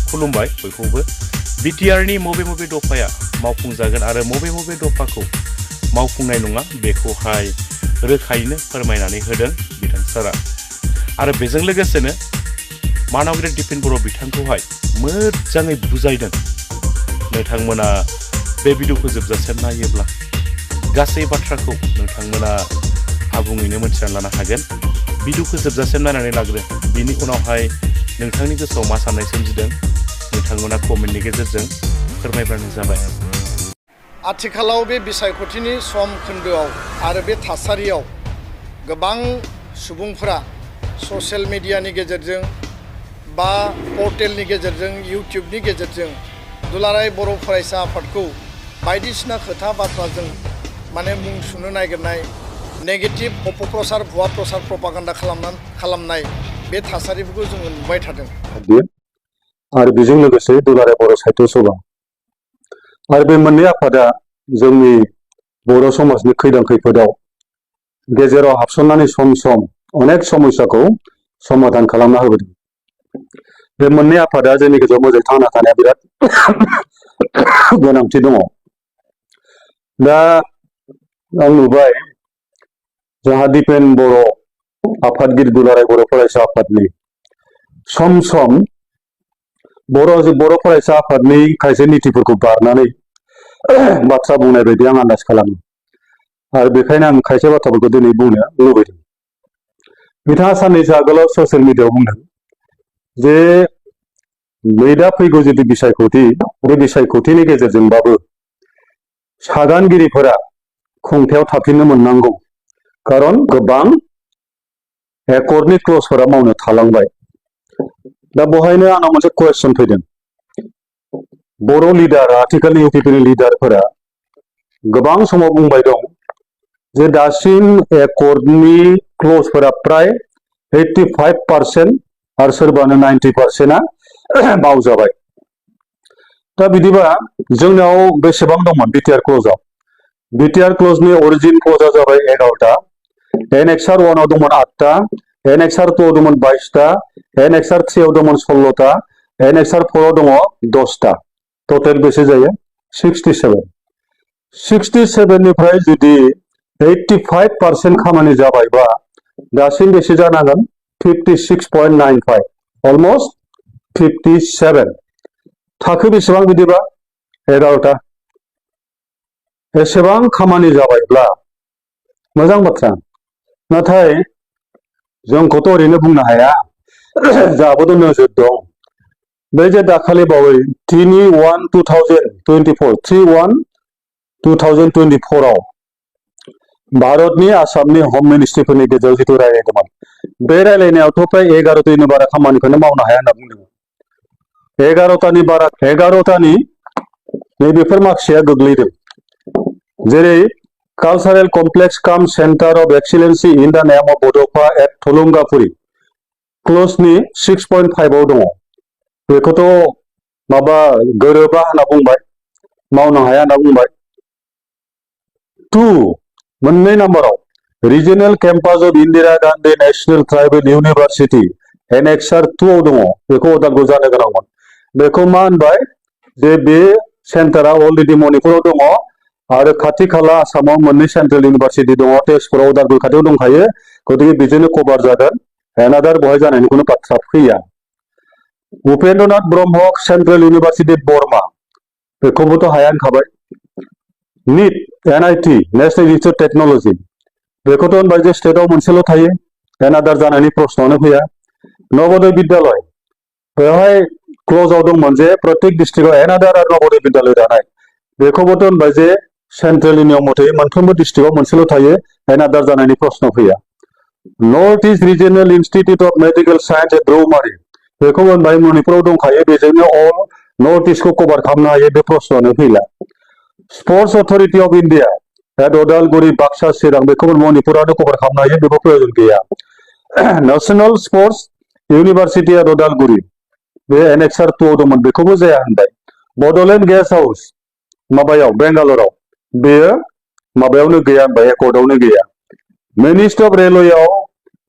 खुलुमबाय बयखौबो बिटिआरनि मबे मबे दफाया मावफुंजागोन आरो मबे मबे दफाखौ मावफुंनाय नङा बेखौहाय रोखायैनो फोरमायनानै होदों बिथां सारा आरो बेजों लोगोसेनो मानावगिरि दिपेन बर' बिथांखौहाय मोजाङै बुजायदों नोंथांमोना बे भिडिअखौ जोबजासिम नायोब्ला गासै बाथ्राखौ नोंथांमोना आबुङैनो मोनथिना लानो हागोन भिडिअखौ जोबजासिम नायनानै लाग्रो बिनि उनावहाय नोंथांनि गोसोआव मा साननाय सोमजिदों नोंथांमोना कमेन्टनि गेजेरजों फोरमायबानो जाबाय आथिखालाव बे बिसायख'थिनि सम खोन्दोआव आरो बे थासारियाव गोबां सुबुंफोरा ससियेल मिडियानि गेजेरजों बा पर्टेलनि गेजेरजों इउटिउबनि गेजेरजों दुलाराय बर' फरायसा आफादखौ बायदिसिना खोथा बाथ्राजों माने मुं सुनो नागिरनाय नेगेटिभ अपप्रचार भुवा प्रचार प्रपागान्डा खालामनाय बे थासारिफोरखौ जोङो नुबाय थादों आरो बेजों लोगोसे दुलाराय बर' साहित्य सभा आरो बे मोननै आफादा जोंनि बर' समाजनि खैदां खैफोदाव गेजेराव हाबसननानै सम सम अनेक समस्याखौ समाधान खालामना होबोदों बे मोननै आफादा जोंनि गेजेराव मोजाङै थांना थानाया बिराद गोनांथि दङ दा आं नुबाय जोंहा दिपेन बर' आफादगिरि दुलाराय बर' फरायसा आफादनि सम सम बर' फरायसा आफादनि खायसे नीतिफोरखौ बारनानै बाथ्रा बुंनाय बायदि आं आन्दाज खालामो आरो बेखायनो आं खायसे बाथ्राफोरखौ दिनै बुंनो लुबैदों बिथाङा साननैसो आगोलाव ससियेल मिडियायाव बुंदों जे बै दा फैगौ जिथु बिसायख'थि बे बिसायख'थिनि गेजेरजोंबाबो सागानगिरिफोरा खुंथायाव थाफिननो मोननांगौ खारन गोबां एकर्डनि क्लजफोरा मावनो थालांबाय दा बेवहायनो आंनाव मोनसे कुवेश्चन फैदों बर' लिडार आथिखालनि इउपिपिनि लिडारफोरा गोबां समाव बुंबाय दं जे दासिम एकर्डनि क्लजफोरा प्राय 85% आरो सोरबानो 90%आ मावजाबाय दा बिदिबा जोंनाव बेसेबां दंमोन बिटिआर क्लजआव बिटिआर क्लजनि अरिजिन क्लजआ जाबाय 11टा एनेक्सार 1आव दंमोन 8टा एनेक्सार 2आव दंमोन 22टा एनेक्सार 3आव दंमोन 16टा एनेक्सार 4आव दङ 10टा टटेल बेसे जायो 67 निफ्राय जुदि 85% खामानि जाबायबा दासिम बेसे जानांगोन 56.95 अलमोस्ट 57 थाखो बेसेबां बिदिबा 11टा एसेबां खामानि जाबायब्ला मोजां बाथ्रा नाथाय जोंखौथ' ओरैनो बुंनो हाया जोंहाबोथ' नोजोर दं बे जे दाखालि बावै 3/1/2024 आव भारतनि आसामनि हम मिनिस्ट्रिफोरनि गेजेराव जिथु रायलायदोंमोन बे रायलायनायावथ' प्राय 11तानि बारा खामानिखौनो मावनो हाया होनना बुंदों 11तानि नैबेफोर माखासेया गोग्लैदों जेरै cultural complex cum centre of excellence in the name of Bodofa at थुलुंगाफुरि क्लजनि 6.5आव दङ बेखौथ' माबा गोरोबा होनना बुंबाय मावनो हाया होनना बुंबाय 2 मोननै नाम्बाराव regional campus of Indira Gandhi national tribal university annexure 2आव दङ बेखौ उदालगुरि जानो गोनांमोन बेखौ मा होनबाय जे बे सेन्टारा अलरेडि मणिपुराव दङ आरो खाथि खाला आसामाव मोननै सेन्ट्रेल इउनिभार्सिटि दङ तेजपुराव उदालगुरि खाथियाव दंखायो गतिके बेजोंनो कभार जागोन एनादार बहाय जानायनि खुनु बाथ्रा फैया उपेन्द्रनाथ ब्रह्म सेन्ट्रेल इउनिभार्सिटि बर्मा बेखौबोथ' हाया होनखाबाय NIT NIT national institute technology बेखौथ' होनबाय जे स्टेटआव मोनसेल' थायो एनादार जानायनि प्रश्नआनो फैया नवोदय विद्यालय बेवहाय क्लजआव दंमोन जे प्रत्येक डिस्ट्रिक्टआव एनादार आरो नवोदय विद्यालय दानाय बेखौबोथ' होनबाय जे सेन्ट्रेलनि नियम मथे मोनफ्रोमबो डिस्ट्रिक्टआव मोनसेल' थायो एनादार जानायनि प्रश्न फैया north east regional institute of medical science at Roumari बेखौ होनबाय मणिपुराव दंखायो बेजोंनो अल नर्थ इस्टखौ कभार खालामनो हायो बे प्रश्नआनो फैला sports authority of India at Udalguri Baksa Chirang बेखौ मणिपुरानो कभार खालामनो हायो बेबो प्रयोजन गैया national sports university at Udalguri बे एनेक्सार 2आव दंमोन बेखौबो जाया होनबाय बड'लेण्ड गेस्ट हाउस माबायाव बेंगालराव बेयो माबायावनो गैया होनबाय एकर्डआवनो गैया मिनिस्ट्रि अफ रेलवेआव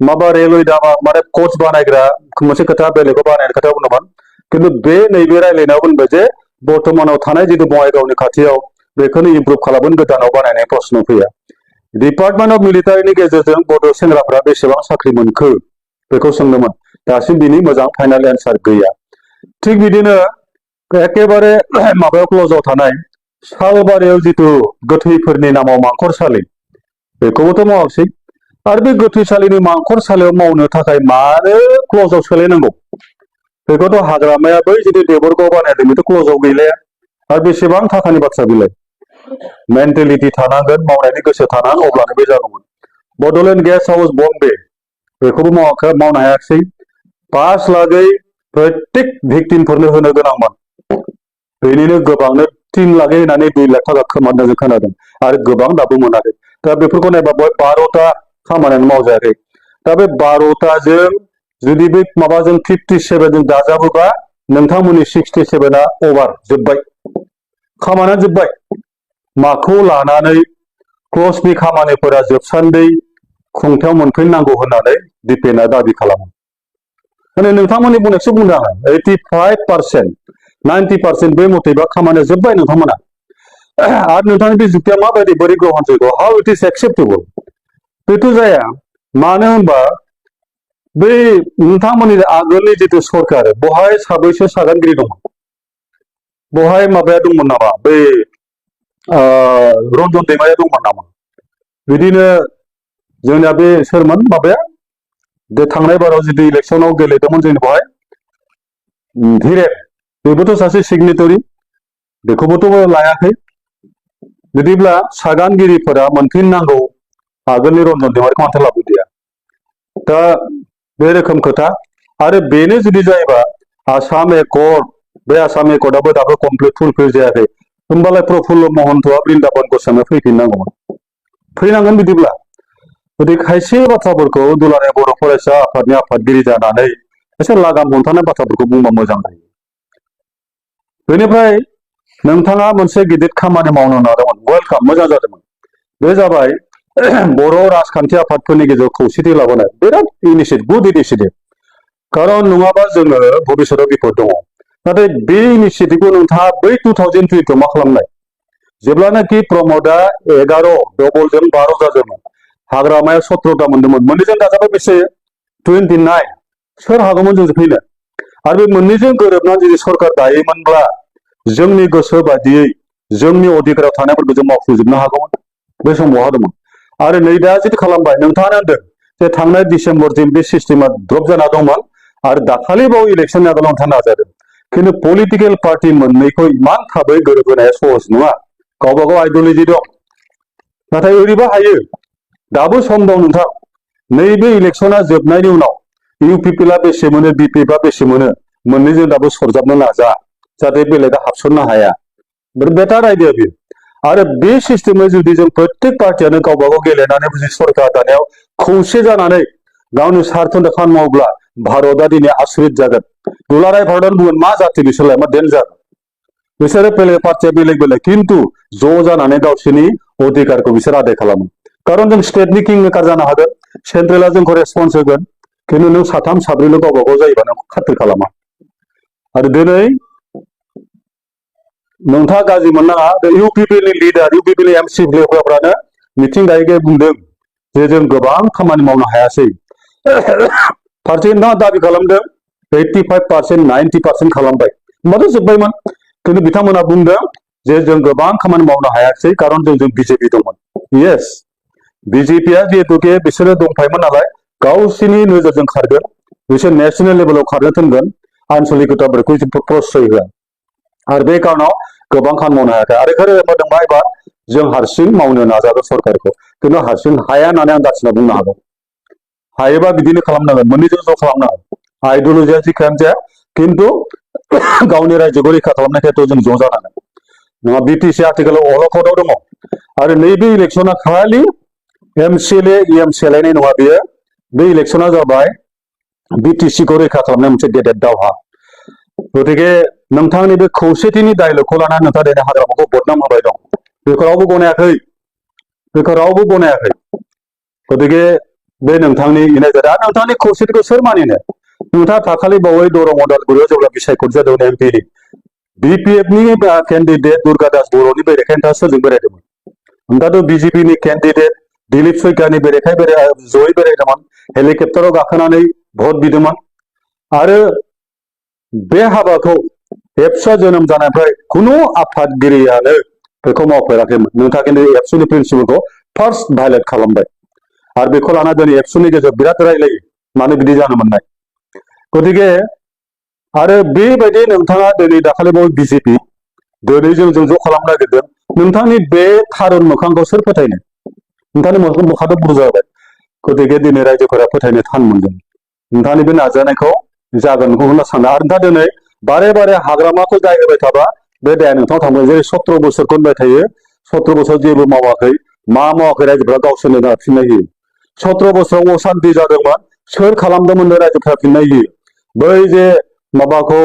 माबा रेलवे दामा माने कच बानायग्रा मोनसे खोथा बेलेगाव बानायनाय खोथा बुंदोंमोन खिन्थु बे नैबे रायलायनायाव बुंबाय जे बर्तमानाव थानाय जितु बङाइगावनि खाथियाव बेखौनो इमप्रुभ खालामगोन गोदानाव बानायनाय प्रश्न फैया डिपार्टमेन्ट अफ मिलिटारिनि गेजेरजों बड' सेंग्राफ्रा बेसेबां साख्रि मोनखो बेखौ सोंदोंमोन दासिम बिनि मोजां फाइनाल एन्सार गैया थिग बिदिनो एखेबारे माबायाव क्लजाव थानाय सालबारियाव जितु गोथैफोरनि नामाव मांखरसालि बेखौबोथ' मावाखिसै आरो बे गोथैसालिनि मांखरसालियाव मावनो थाखाय मानो क्लजाव सोलायनांगौ बेखौथ' हाग्रामाया बै जुदि देबरगाव बानायदों बेथ' क्लजाव गैलाया आरो बेसेबां थाखानि बाथ्रा बिलाय मेन्टेलिटि थानांगोन मावनायनि गोसो थानांगोन अब्लानो बे जागौमोन बड'लेण्ड गेस्ट हाउस बम्बे बेखौबो मावनो हायाखिसै 5 लाखै प्रत्येक भिक्टिमफोरनो होनो गोनांमोन बेनिनो गोबांनो 3 लाख होनानै 2 लाख थाखा खोमादों जों खोनादों आरो गोबां दाबो मोनाखै दा बेफोरखौ नायबा बय 12ता खामानियानो मावजायाखै दा बे 12ताजों जुदि बे माबाजों 57 जों दाजाबोबा नोंथांमोननि 67आ अभार जोब्बाय खामानिया जोब्बाय माखौ लानानै क्लजनि खामानिफोरा जोबसान्दि खुंथायाव मोनफैनांगौ होननानै दिपेना दाबि खालामो माने नोंथांमोननि बुंनायखौसो बुंदों आं 85% 90% बे मथेबा खामानिया जोब्बाय नोंथांमोना आरो नोंथांनि बे जुक्तिया माबायदि बोरै ग्रहण जैग हाउ इट इज एक्सेप्टेबल बेथ' जाया मानो होनबा बै नोंथांमोननि आगोलनि जितु सरकार बहाय साबैसे सागानगिरि दङ बहाय माबाया दंमोन नामा बै रन्जन दैमारिया दंमोन नामा बिदिनो जोंनिया बे सोरमोन माबाया बे थांनाय बाराव जितु इलेक्सनाव गेलेदोंमोन जोंनि बहाय धीरेन बेबोथ' सासे सिगनेटरि बेखौबोथ' लायाखै बिदिब्ला सागानगिरिफोरा मोनफिननांगौ आगोलनि रन्जन दैमारिखौ माथो लाबोदिया दा बे रोखोम खोथा आरो बेनो जुदि जायोबा आसाम एकर्ड बे आसाम एकर्डआबो दाबो कमप्लिट फुलफिल जायाखै होमबालाय प्रफुल्ल महन्तआ बृन्दाबन गस्वामिया फैफिननांगौमोन फैनांगोन बिदिब्ला गतिके खायसे बाथ्राफोरखौ दुलाराय बर' फरायसा आफादनि आफादगिरि जानानै एसे लागाम हमथानाय बाथ्राफोरखौ बुंबा मोजां जायो बेनिफ्राय नोंथाङा मोनसे गिदिर खामानि मावनो नाजादोंमोन वेलकाम मोजां जादोंमोन बे जाबाय बर' राजखान्थि आफादफोरनि गेजेराव खौसेथि लाबोनाय बिराद इनिसियेटिभ गुड इनिसियेटिभ खारन नङाबा जोङो भबिष्यताव बिपद दङ नाथाय बे इनिसियेटिभखौ नोंथाङा बै 2020 मा खालामनाय जेब्लानाखि प्रमदआ 11 डबलजों 12 जादोंमोन हाग्रामाया 17ता मोनदोंमोन मोननैजों दाजाबा बेसे 29 सोर हागौमोन जों फैनो आरो बे मोननैजों गोरोबनानै जुदि सरकार दायोमोनब्ला जोंनि गोसो बादियै जोंनि अधिकाराव थानायफोरखौ जों मावफुंजोबनो हागौमोन बे समाव बहा दंमोन आरो नै दा जितु खालामबाय नोंथाङानो होनदों जे थांनाय डिसेम्बरसिम बे सिस्टेमा ड्रप जाना दंमोन आरो दाखालि बाव इलेक्सन आगोलाव नोंथाङा नाजादों खिन्थु पलिटिकेल पार्टि मोननैखौ इमान थाबै गोरोबहोनाया सहज नङा गावबा गाव आइडियलजि दं नाथाय ओरैबो हायो दाबो सम दं नोंथां नैबे इलेक्सना जोबनायनि उनाव इउपिपिएलआ बेसे मोनो बिपिएफआ बेसे मोनो मोननैजों दाबो सरजाबनो नाजा जाहाथे बेलेगा हाबसननो हाया बेटार आइडिया बेयो आरो बे सिस्टेमै जुदि जों प्रत्येक पार्टियानो गावबा गाव गेलेनानै जुदि सरकार दानायाव खौसे जानानै गावनि स्वार्थनि खामानि मावोब्ला भारतआ दिनै आसरित जागोन दुलाराय भारतआनो बुंगोन मा जाथि बिसोरलाय मा डेन्जार बिसोरो बेलेग पार्टिया बेलेग बेलेग खिन्थु ज' जानानै गावसोरनि अधिकारखौ बिसोर आदाय खालामो खारन जों स्टेटनि किं मेकार जानो हागोन सेन्ट्रेला जोंखौ रेसपन्स होगोन खिन्थु नों साथाम साब्रैल' गावबा गाव जायोबा नों खाथिर खालामा आरो दिनै नोंथाङा गाज्रि मोननाङा इउपिपिएलनि लिडार इउपिपिएलनि एमसि लेखाफ्रानो मिथिं गायै बुंदों जे जों गोबां खामानि मावनो हायासै फारसे नोंथाङा दाबि खालामदों 85% 90% खालामबाय होमबाथ' जोब्बायमोन खिन्थु बिथांमोना बुंदों जे जों गोबां खामानि मावनो हायासै खारन जों बिजेपि दंमोन येस बिजेपिया जिहेतुके बिसोरो दंफायोमोन नालाय गावसोरनि नोजोरजों खारगोन बिसोर नेसनेल लेभेलाव खारनो थिनगोन आनसलिकताफोरखौ प्रश्रय होआ आरो बे कारनाव गोबां खामानि मावनो हायाखै आरो ओरैबायदि एबार जों हारसिं मावनो नाजागोन सरकारखौ खिन्थु हारसिं हाया होननानै आं दासिना बुंनो हागौ हायोबा बिदिनो खालामनांगोन मोननैजों ज' खालामनांगोन आइडियलजिया जिखायानो जाया खिन्थु गावनि रायजोखौ रैखा खालामनाय खेथ्रआव जों ज' जानांगोन नङा बिटिसि आथिखालाव अलखदाव दङ आरो नैबे इलेक्सना खालि एमसिएलए इएम सोलायनाय नङा बेयो बे इलेक्सना जाबाय बिटिसिखौ रैखा खालामनाय मोनसे गेदेर दावहा गतिके नोंथांनि बे खौसेथिनि डायलगखौ लानानै नोंथाङा दिनै हाग्रामाखौ बदनाम होबाय दं बेखौ रावबो गनायाखै गतिके बे नोंथांनि इनाय जादों आरो नोंथांनि खौसेथिखौ सोर मानिनो नोंथाङा दाखालि बावै दरं अदालगुरियाव जेब्ला बिसायख'थि जादोंमोन एमपिनि बिपिएफनि केन्डिडेट दुर्गादास बर'नि बेरेखायै नोंथाङा सोरजों बेरायदोंमोन? नोंथाङाथ' बिजेपिनि केन्डिडेट दिलीप सैकानि बेरेखायै जयै बेरायदोंमोन, हेलिकप्टाराव गाखोनानै भट बिदोंमोन। आरो बे हाबाखौ एबसुआ जोनोम जानायनिफ्राय खुनु आफादगिरियानो बेखौ मावफेराखैमोन। नोंथाङा खिन्थु एबसुनि प्रिन्सिपालखौ फार्स्ट भायलेट खालामबाय आरो बेखौ लाना दिनै एबसुनि गेजेराव बिराद रायलायो मानो बिदि जानो मोननाय। गतिके आरो बेबायदि नोंथाङा दिनै दाखालि बावै बिजेपि दिनै जों ज' खालामनो नागिरदों। नोंथांनि बे थारुन मोखांखौ सोर फोथायनो? नोंथांनि मोखाङाथ' बुरजा जाबाय। गतिके दिनै रायजोफोरा फोथायनो थान मोनगोन। नोंथांनि बे नाजानायखौ जागोनखौ होनना सानो। आरो नोंथाङा दिनै बारे बारे हाग्रामाखौ दाय होबाय थाबा बे दाया नोंथाङा थांबाय। जेरै 17 बोसोरखौ होनबाय थायो, 17 बोसोर जेबो मावाखै, मा मावाखै रायजोफोरा गावसोरनो फिननाय होयो। 17 बोसोराव असान्ति जादोंमोन, सोर खालामदोंमोन रायजोफोरा फिननाय होयो। बै जे माबाखौ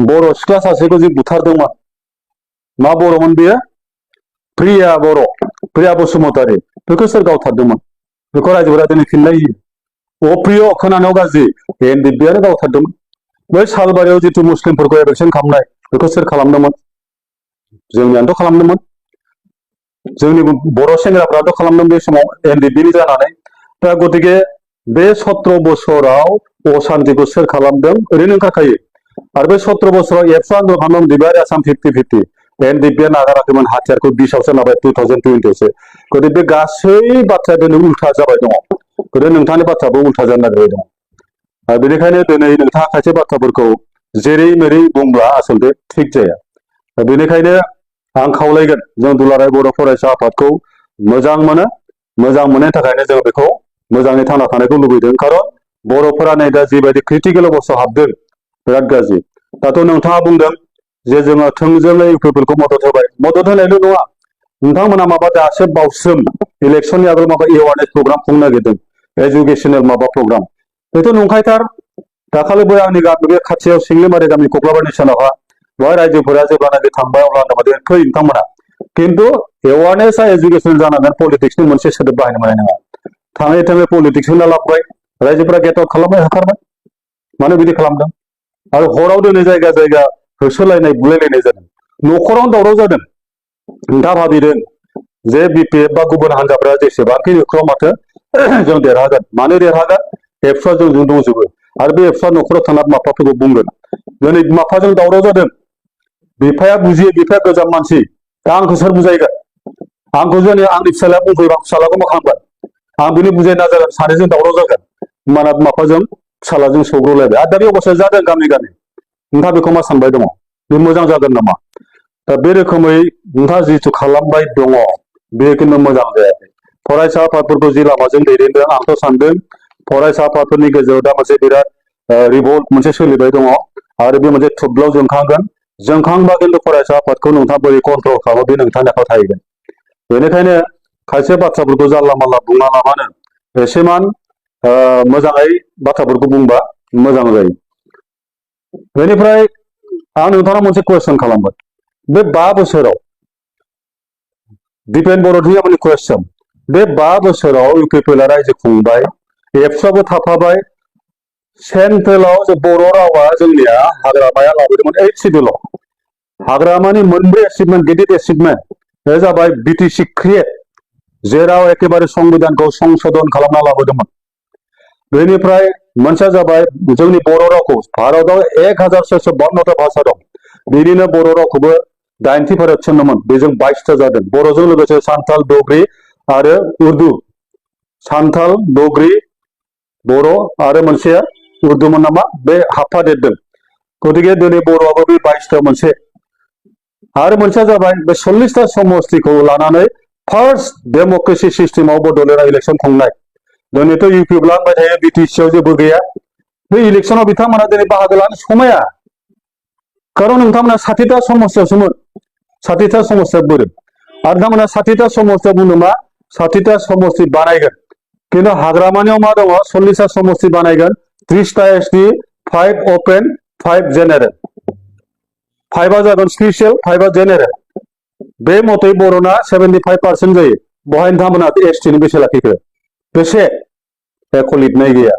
बर' सिख्ला सासेखौ जे बुथारदोंमोन, मा बर'मोन बेयो? प्रिया बर', प्रिया बसुमतारी, बेखौ सोर गावथारदोंमोन? बेखौ रायजोफोरा दिनै फिननाय होयो। अप्रिय खोनानायाव गाज्रि, एनडिपिआनो गावथारदोंमोन। बै सालबारियाव जिथु मुस्लिमफोरखौ एबेक्सन खालामनाय, बेखौ सोर खालामदोंमोन? जोंनियानोथ' खालामदोंमोन। जोंनि बर' सेंग्राफ्राथ' खालामदों बे समाव एनडिपिनि जानानै। दा गतिके बे 17 बोसोराव असान्तिखौ सोर खालामदों ओरैनो ओंखारखायो। आरो बे 17 बोसोराव एबसु आन्दलन खालामदों डिभाइड आसाम 50-50। एनडिपिआ नागाराखैमोन हाथियारखौ 20आव सोनाबाय 2020आवसो। गतिके बे गासै बाथ्राया दिनै उल्था जाबाय दङ। गतिके नोंथांनि बाथ्राबो उल्था जानो नागिरबाय दङ। बेनिखायनो दिनै नोंथाङा खायसे बाथ्राफोरखौ जेरै मेरै बुंब्ला आसलथे थिग जाया। बेनिखायनो आं खावलायगोन जों दुलाराय बर' फरायसा आफादखौ मोजां मोनो, मोजां मोननायनि थाखायनो जों बेखौ मोजाङै थांना थानायखौ लुबैदों। खारन बर'फोरा नै दा जिबायदि क्रिटिकेल अबस्थायाव हाबदों बिराद गाज्रि। दाथ' नोंथाङा बुंदों जे जोङो थोंजोङै इउपिपिएलखौ मदद होबाय। मदद होनायल' नङा, नोंथांमोना माबा दासो बावसोम इलेक्सननि आगोल माबा एवारनेस प्रग्राम खुंनो नागिरदों, एजुकेसनेल माबा प्रग्राम। बेथ' नंखायथार। दाखालिबो आंनि गामि बे खाथियाव सिंलिमारि गामि कक्लाबारनि सोनाबहा बेवहाय रायजोफोरा जेब्लानाखि थांबाय अब्ला फै नोंथांमोना, खिन्थु एवारनेसआ एजुकेसन जानांगोन, पलिटिक्सनि मोनसे सोदोब बाहायनो मोननाय नङा। थाङै थाङै पलिटिक्स होना लाबोबाय, रायजोफोरा गेट आउट खालामबाय, होखारबाय। मानो बिदि खालामदों? आरो हराव दिनै जायगा जायगा होसोलायनाय बुलायलायनाय जादों, न'खरावनो दावराव जादों। नोंथाङा भाबिदों जे बिपिएफ बा गुबुन हान्जाफ्रा जेसेबांखि न'खराव माथो जों देरहागोन। मानो देरहागोन? एबसुआ जोंजों दंजोबो। आरो बे एबसुआ न'खराव थांना बिमा-बिफाफोरखौ बुंगोन। दिनै बिमा-बिफाजों दावराव जादों, बिफाया बुजियो, बिफाया गोजाम मानसि। दा आंखौ सोर बुजायगोन? आंखौ दिनै आंनि फिसालाया बुंफैबा फिसालाखौ मा खालामगोन? आं बिनि बुजायनो नाजागोन, सानैजों दावराव जागोन। होमबाना बिमा-बिफाजों फिसालाजों सौग्रावलायबाय। आरो दा बे अबस्थाया जादों गामि गामि। नोंथाङा बेखौ मा सानबाय दङ? बे मोजां जागोन नामा? दा बे रोखोमै नोंथाङा जिथु खालामबाय दङ, बे खिन्थु मोजां जायाखै। फरायसा आफादफोरखौ जि लामाजों दैदेनदों, आंथ' सानदों फरायसा आफादफोरनि गेजेराव दा मोनसे बिराद रिभल्ट मोनसे सोलिबाय दङ आरो बे मोनसे थुब्लाव जोंखांगोन। जोंखांबा खिन्थु फरायसा आफादखौ नोंथाङा बोरै कन्ट्रल खालामो बे नोंथांनि आखायाव थाहैगोन। बेनिखायनो खायसे बाथ्राफोरखौ जानला मानला बुंना लाबानो एसेमान मोजाङै बाथ्राफोरखौ बुंबा मोजां जायो। बेनिफ्राय आं नोंथांनाव मोनसे कुइसन खालामबाय। बे 5 बोसोराव दिपेन बर'नि कुइसन, बे 5 बोसोराव इउपिपिएलआ रायजो खुंबाय, एबसुआबो थाफाबाय। सेन्ट्रेलाव जे बर' रावा जोंनिया हाग्रामाया लाबोदोंमोन 8 सिडुलाव। हाग्रामानि मोनब्रै एचिभमेन्ट, गिदिर एचिभमेन्ट, बे जाबाय बिटिसि क्रिएट, जेराव एखेबारे संबिधानखौ संशोधन खालामना लाबोदोंमोन। बेनिफ्राय मोनसेया जाबाय जोंनि बर' रावखौ भारतआव 1452टा भाषा दं, बिनिनो बर' रावखौबो 80% थिसनदोंमोन, बेजों 22टा जादों। बर'जों लोगोसे सान्थाल, डग्रि आरो उर्दु। सान्थाल, डग्रि, बर' आरो मोनसेया उर्दुमोन नामा, बे हाबफादेरदों। गतिके दिनै बर'आबो बे 22टा मोनसे। आरो मोनसेया जाबाय बे 40टा समस्तिखौ लानानै फार्स्ट डेम'क्रेसि सिस्टेमाव बड'लेण्डआव इलेक्सन खुंनाय। दिनैथ' इउपिपिएलआ होनबाय थायो बिटिसिआव जेबो गैया। बे इलेक्सनाव बिथांमोना दिनै बाहागो लानो समाया। खारन नोंथांमोना 60टा समस्तियावसोमोन, 60टा समस्तिया बोरो? आरो नोंथांमोना 60टा समस्तियाव बुंदों मा 60टा समस्ति बानायगोन, खिन्थु हाग्रामानियाव मा दङ? 40टा समस्ति बानायगोन, 30टा एसटि, 5 अपेन, 5 जेनेरेल। 5आ जागोन स्पेसियेल, 5आ जेनेरेल। बे मथै बर'ना 75% जायो। बहाय नोंथांमोना एसटिनि बेसे लाखिखो? बेसे? एख' लिरनाय गैया।